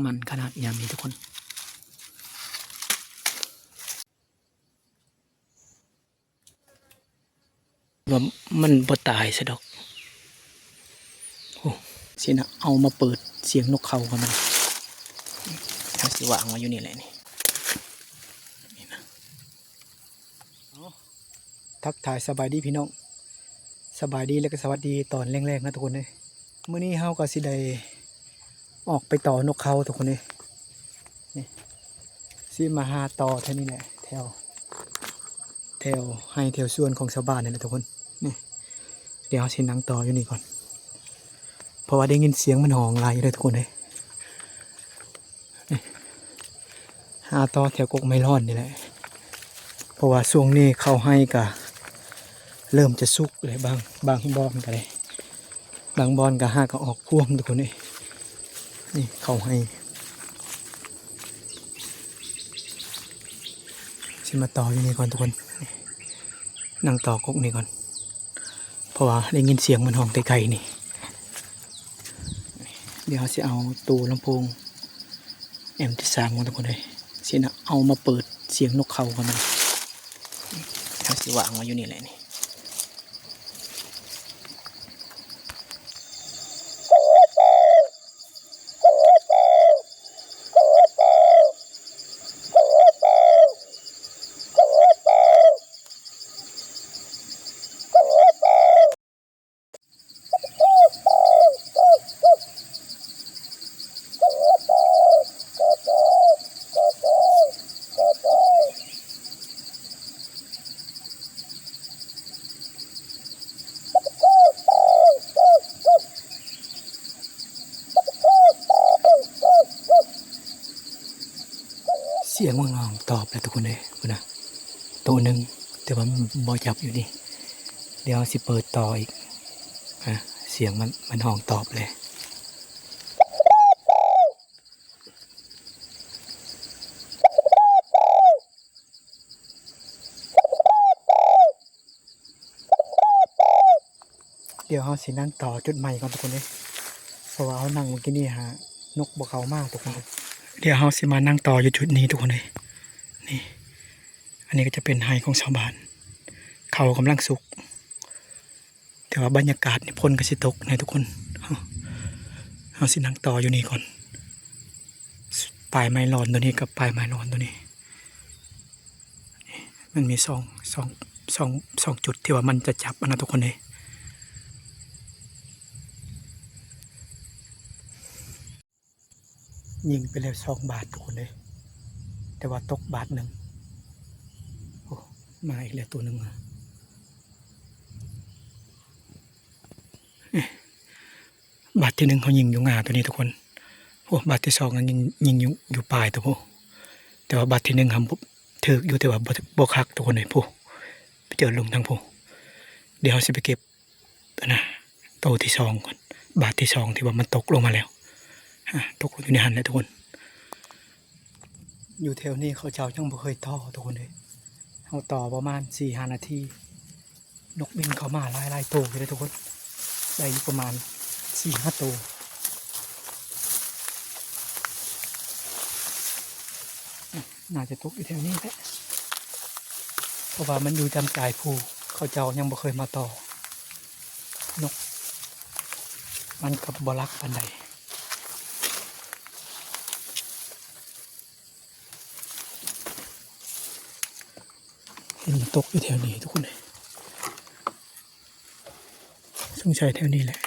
ມັນຂະໜາດຍາມນີ້ທຸກຄົນ ວ່າມັນບໍ່ຕາຍຊະດອກ. ໂອ້ ຊິນະ ເອົາມາເປີດສຽງນົກເຂົາກ່ອນມັນ ເຮົາຊິວາງໄວ້ຢູ່ນີ້ແຫຼະນີ້ ນີ້ນະ. ເອົາ ທັກທາຍສະບາຍດີພີ່ນ້ອງ ສະບາຍດີ ແລະ ກະສະຫວັດດີຕອນແລງໆນະທຸກຄົນເອີຍ. ມື້ນີ້ເຮົາກະຊິໄດ້ອອກໄປຕໍ່ນົກເຂົາທຸກຄົນເອີຍ. ນີ້ ຊິມາຫາຕໍ່ແຖວນີ້ແຫຼະ ແຖວ ແຖວໄຮ່ແຖວສວນຂອງຊາວບ້ານນີ້ແຫຼະທຸກຄົນ. ນີ້ ດຽວເຮົາຊິນັ່ງຕໍ່ຢູ່ນີ້ກ່ອນ ເພາະວ່າໄດ້ຍິນສຽງມັນຮ້ອງຫຼາຍຢູ່ເດີທຸກຄົນເອີຍ. ນີ້ ຫາຕໍ່ແຖວກົກໄມ້ລ້ອນນີ້ແຫຼະ ເພາະວ່າຊ່ວງນີ້ເຂົ້າໄຮ່ກະເລີ່ມຈະສຸກແລ້ວ ບາງ ບາງບ່ອນກະໄດ້ ບາງບ່ອນກະຫາກະອອກພວງທຸກຄົນເອີຍ. ນີ້ເຂົ້າໄຮ່ ຊິມາຕໍ່ຢູ່ນີ້ກ່ອນທຸກຄົນ ນັ່ງຕໍ່ກົກນີ້ກ່ອນ ເພາະວ່າໄດ້ຍິນສຽງມັນຮ້ອງແຕ່ໄກນີ້. ດຽວເຮົາຊິເອົາໂຕລຳໂພງແອັມທີສາມກ່ອນທຸກຄົນເອີຍ ຊິນະ ເອົາມາເປີດສຽງນົກເຂົາກ່ອນມັນ ເຮົາຊິວາງໄວ້ຢູ່ນີ້ແຫຼະນີ້. ສຽງມັນຮ້ອງຕອບແລ້ວທຸກຄົນເອີຍ ພຸ້ນນະ ໂຕໜຶ່ງ ແຕ່ວ່າມັນບໍ່ຈັບຢູ່ນີ້. ດຽວເຮົາຊິເປີດຕໍ່ອີກ ອາ ສຽງມັນ ມັນຮ້ອງຕອບແລ້ວ. ດຽວເຮົາຊິນັ່ງຕໍ່ຈຸດໃໝ່ກ່ອນທຸກຄົນເອີຍ ເພາະວ່າເຮົານັ່ງມື້ກີ້ນີ້ຫານົກບໍ່ເຂົ້າມາທຸກຄົນເອີຍ. ດຽວເຮົາຊິມານັ່ງຕໍ່ຢູ່ຈຸດນີ້ທຸກຄົນເອີຍ. ນີ້ ອັນນີ້ກະຈະເປັນໄຮ່ຂອງຊາວບ້ານ ເຂົ້າກຳລັງສຸກ. ແຕ່ວ່າບັນຍາກາດນີ້ຝົນກະຊິຕົກແນ່ທຸກຄົນ. ເຮົາ ເຮົາຊິນັ່ງຕໍ່ຢູ່ນີ້ກ່ອນ ປາຍໄມ້ລ້ອນໂຕນີ້ກັບປາຍໄມ້ລ້ອນໂຕນີ້ ມັນມີສອງ ສອງ ສອງ ສອງຈຸດທີ່ວ່າມັນຈະຈັບຫັ້ນນະທຸກຄົນເອີຍ. ຍິງໄປແລ້ວສອງບາດທຸກຄົນເອີຍ ແຕ່ວ່າຕົກບາດໜຶ່ງ. ໂອ້ ມາອີກແລ້ວໂຕໜຶ່ງ ບາດທີໜຶ່ງເຮົາຍິງຢູ່ງ່າໂຕນີ້ທຸກຄົນ. ໂອ້ ບາດທີສອງຍັງຍິງ ຍິງຢູ່ ຢູ່ປາຍໂຕພຸ້ນ ແຕ່ວ່າບາດທີໜຶ່ງເຮົາຖືກຢູ່ ແຕ່ວ່າບໍ່ ບໍ່ຄັກທຸກຄົນເອີຍ. ພຸ້ນ ໄປເຈີລົມທາງພຸ້ນ. ດຽວເຮົາຊິໄປເກັບ ອັນນະ ໂຕທີສອງກ່ອນ ບາດທີສອງທີ່ວ່າມັນຕົກລົງມາແລ້ວ ອາ ຕົກຢູ່ໃນຫັ້ນແຫຼະທຸກຄົນ. ຢູ່ແຖວນີ້ເຂົາເຈົ້າຍັງບໍ່ເຄີຍຕໍ່ທຸກຄົນເອີຍ. ເຮົາຕໍ່ປະມານສີ່ຫ້ານາທີ ນົກບິນເຂົ້າມາຫຼາຍໆໂຕຢູ່ເດ້ທຸກຄົນ. ໄດ້ຢູ່ປະມານສີ່ຫ້າໂຕ. ໜ້າຈະຕົກຢູ່ແຖວນີ້ແຫຼະ ເພາະວ່າມັນຢູ່ຕາມກາຍພູ ເຂົາເຈົ້າຍັງບໍ່ເຄີຍມາຕໍ່ນົກ ມັນກະບໍ່ຫຼັກປານໃດ. ເຫັນມັນຕົກຢູ່ແຖວນີ້ທຸກຄົນເອີຍ. ສົງໄສແຖວນີ້ແຫຼະ.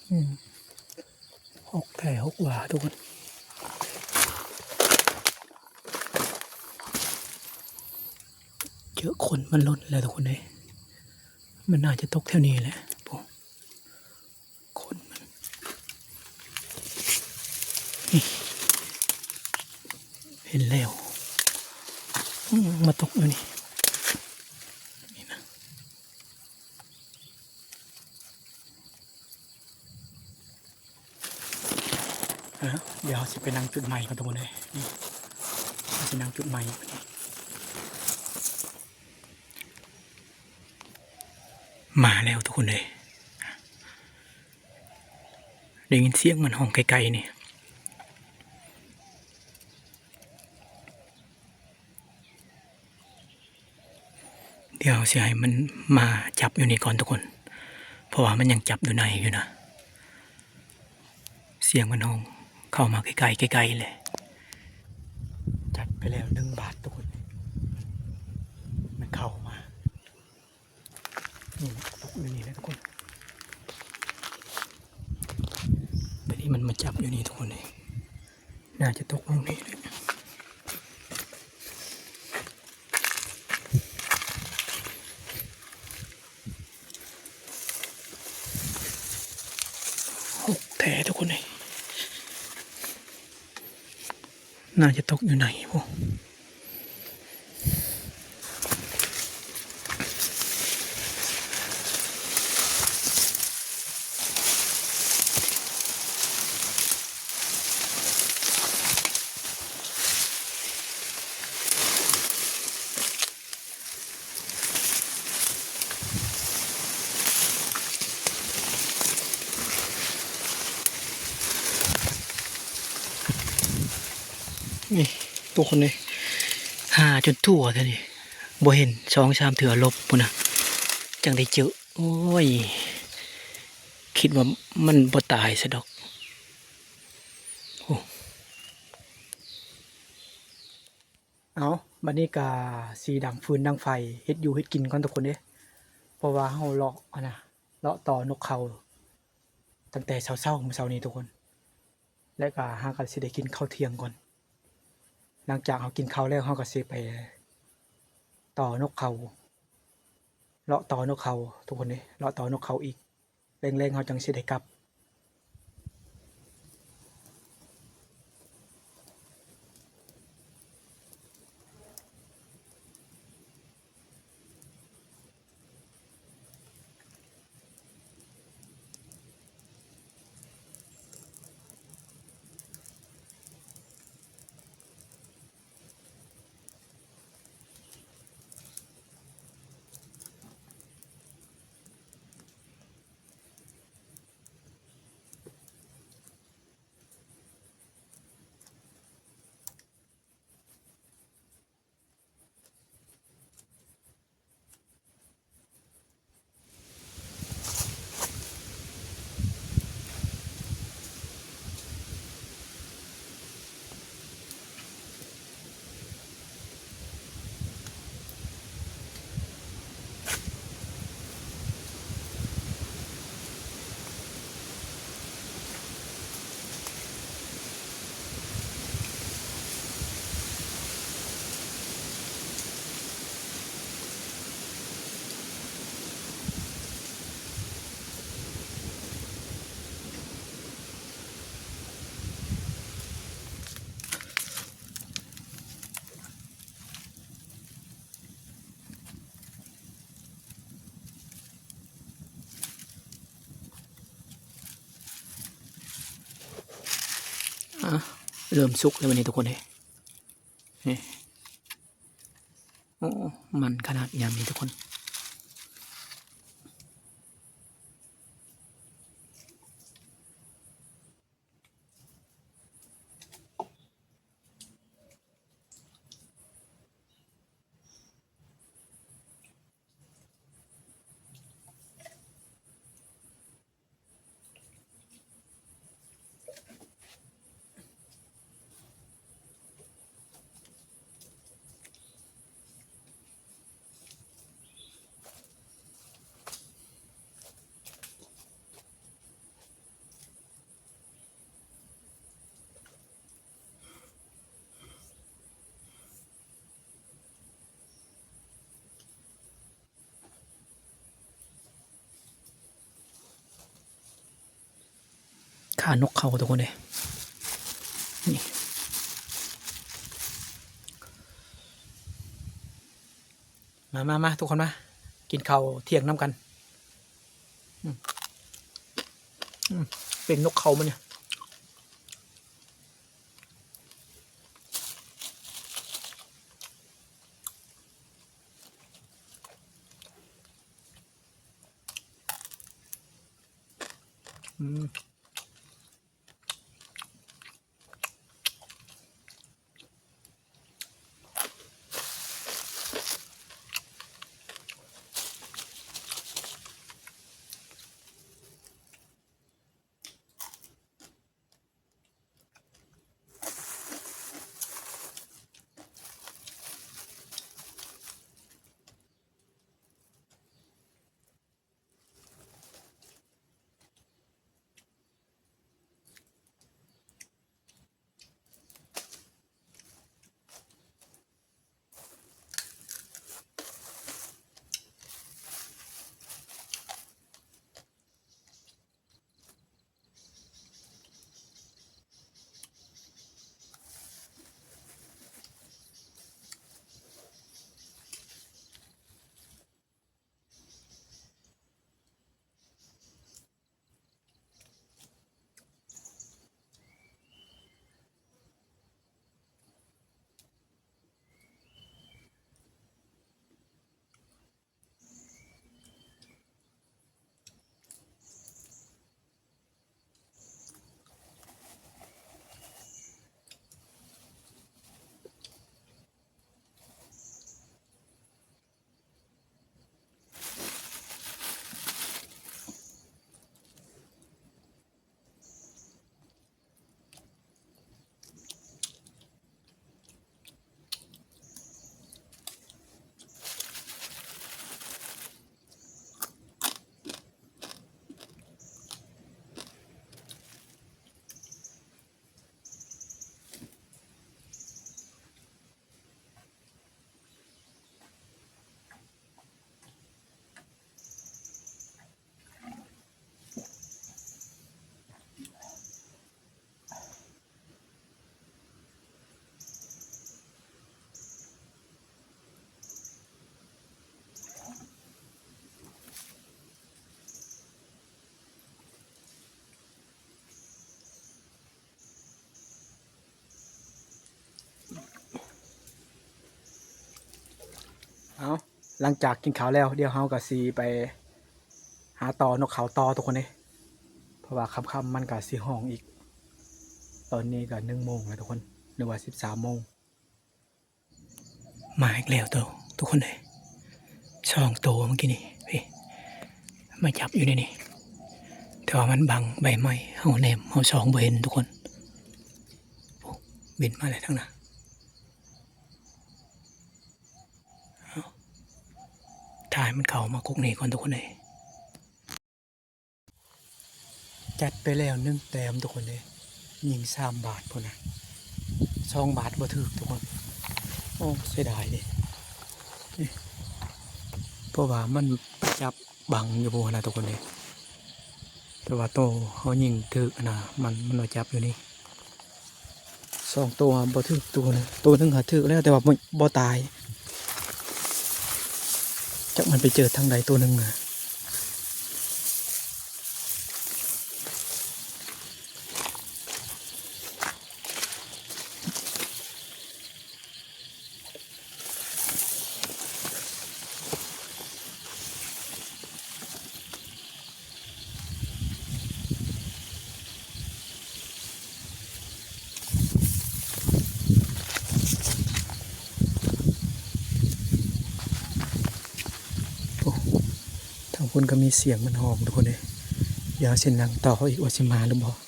ອືມ ຫົກແທ້ຫົກຫວ່າທຸກຄົນ. ເຈີຄົນມັນຫຼົ່ນແລ້ວທຸກຄົນເອີຍ. ມັນໜ້າຈະຕົກແຖວນີ້ແຫຼະ ໂອ້ ຄົນມັນ ນີ້ ເຫັນແລ້ວ ອືມ ມາຕົກຢູ່ນີ້ ນີ້ນະ. ເອີ ດຽວເຮົາຊິໄປນັ່ງຈຸດໃໝ່ກ່ອນທຸກຄົນເອີຍ. ນີ້ ເຮົາຊິນັ່ງຈຸດໃໝ່. ມາແລ້ວທຸກຄົນເອີຍ ໄດ້ຍິນສຽງມັນຮ້ອງໄກໆນີ້. ດຽວເຮົາຊິໃຫ້ມັນມາຈັບຢູ່ນີ້ກ່ອນທຸກຄົນ ເພາະວ່າມັນຍັງຈັບຢູ່ໃນຢູ່ນະ. ສຽງມັນຮ້ອງເຂົ້າມາໃກ້ໆ ໃກ້ໆເລີຍ. ຈັດໄປແລ້ວໜຶ່ງບາດທຸກຄົນ ມັນເຂົ້າມາ. ນີ້ ຕົກຢູ່ນີ້ແຫຼະທຸກຄົນ. ບາດນີ້ມັນມາຈັບຢູ່ນີ້ທຸກຄົນເອີຍ. ໜ້າຈະຕົກລົງນີ້ແຫຼະ. ຫົກແທ້ທຸກຄົນເອີຍ. ໜ້າຈະຕົກຢູ່ໃນພຸ້ນ. ນີ້ທຸກຄົນເອີຍ ຫາຈົນທົ່ວແທ້ນີ້ ບໍ່ເຫັນ ສອງສາມເທື່ອຫຼົບພຸ້ນນະ ຈັ່ງໄດ້ເຈີ. ໂອ້ຍ ຄິດວ່າມັນບໍ່ຕາຍຊະດອກ. ໂອ້ ເອົາ ບັດນີ້ກະຊິດັງຟືນດັງໄຟ ເຮັດຢູ່ເຮັດກິນກ່ອນທຸກຄົນເດ້ ເພາະວ່າເຮົາເລາະຫັ້ນນະ ເລາະຕໍ່ນົກເຂົາຕັ້ງແຕ່ເຊົ້າໆ ມື້ເຊົ້ານີ້ທຸກຄົນ ແລະກະເຮົາກະຊິໄດ້ກິນເຂົ້າທ່ຽງກ່ອນ. ຫຼັງຈາກເຮົາກິນເຂົ້າແລ້ວ ເຮົາກະຊິໄປຕໍ່ນົກເຂົາ ເລາະຕໍ່ນົກເຂົາທຸກຄົນເດ້ ເລາະຕໍ່ນົກເຂົາອີກ. ແລງໆ ເຮົາຈັ່ງຊິໄດ້ກັບ. ອ່ະ ເລີ່ມສຸກແລ້ວບັດນີ້ທຸກຄົນເອີຍ. ນີ້ ໂອ້ ມັນຂະໜາດຍາມນີ້ທຸກຄົນ. ຂ້ານົກເຂົາທຸກຄົນເອີຍ ນີ້ ມາ ມາ ມາ ທຸກຄົນມາ ກິນເຂົ້າທ່ຽງນຳກັນ. ອືມ ອືມ ເປັນນົກເຂົາມັນນີ້. ອືມ. ເອົາ ຫຼັງຈາກກິນເຂົ້າແລ້ວ ດຽວເຮົາກໍຊິໄປຫາຕໍ່ນົກເຂົາຕໍ່ທຸກຄົນເດ້ ເພາະວ່າຄ່ຳໆມັນກໍຊິຮ້ອງອີກ. ຕອນນີ້ກໍໜຶ່ງໂມງແລ້ວທຸກຄົນ ຫຼືວ່າສິບສາມໂມງ. ມາອີກແລ້ວໂຕ ທຸກຄົນເອີຍ ສອງໂຕເມື່ອກີ້ນີ້ ເອີ ມາຈັບຢູ່ໃນນີ້ ແຕ່ວ່າມັນບັງໃບໄມ້ ເຮົາແນມ ເຮົາສ່ອງບໍ່ເຫັນທຸກຄົນ. ໂອ້ ບິນມາແລ້ວທາງໜ້າ ເອົ້າ ຖ້າໃຫ້ມັນເຂົ້າມາກົກນີ້ກ່ອນທຸກຄົນເອີຍ. ຈັດໄປແລ້ວໜຶ່ງແຕ້ມທຸກຄົນເອີຍ ຍິງສາມບາດພຸ້ນນະ ສອງບາດບໍ່ຖືກທຸກຄົນ. ໂອ້ ເສຍດາຍເດ້ ເພາະວ່າມັນໄປຈັບບັງຢູ່ພຸ້ນນະທຸກຄົນເອີຍ ແຕ່ວ່າໂຕເຮົາຍິງຖືກຫັ້ນນະ ມັນ ມັນມາຈັບຢູ່ນີ້. ສອງໂຕບໍ່ຖືກໂຕໜຶ່ງ ໂຕໜຶ່ງຫາຖືກແລ້ວ ແຕ່ວ່າບໍ່ ບໍ່ຕາຍ ຈັກມັນໄປເຈີທາງໃດໂຕໜຶ່ງນະ. ໂອ້ ທາງພຸ້ນກໍມີສຽງມັນຮ້ອງທຸກຄົນເອີຍ. ດຽວເຮົາຊິນັ່ງຕໍ່ເຂົາອີກວ່າຊິມາຫຼືບໍ່.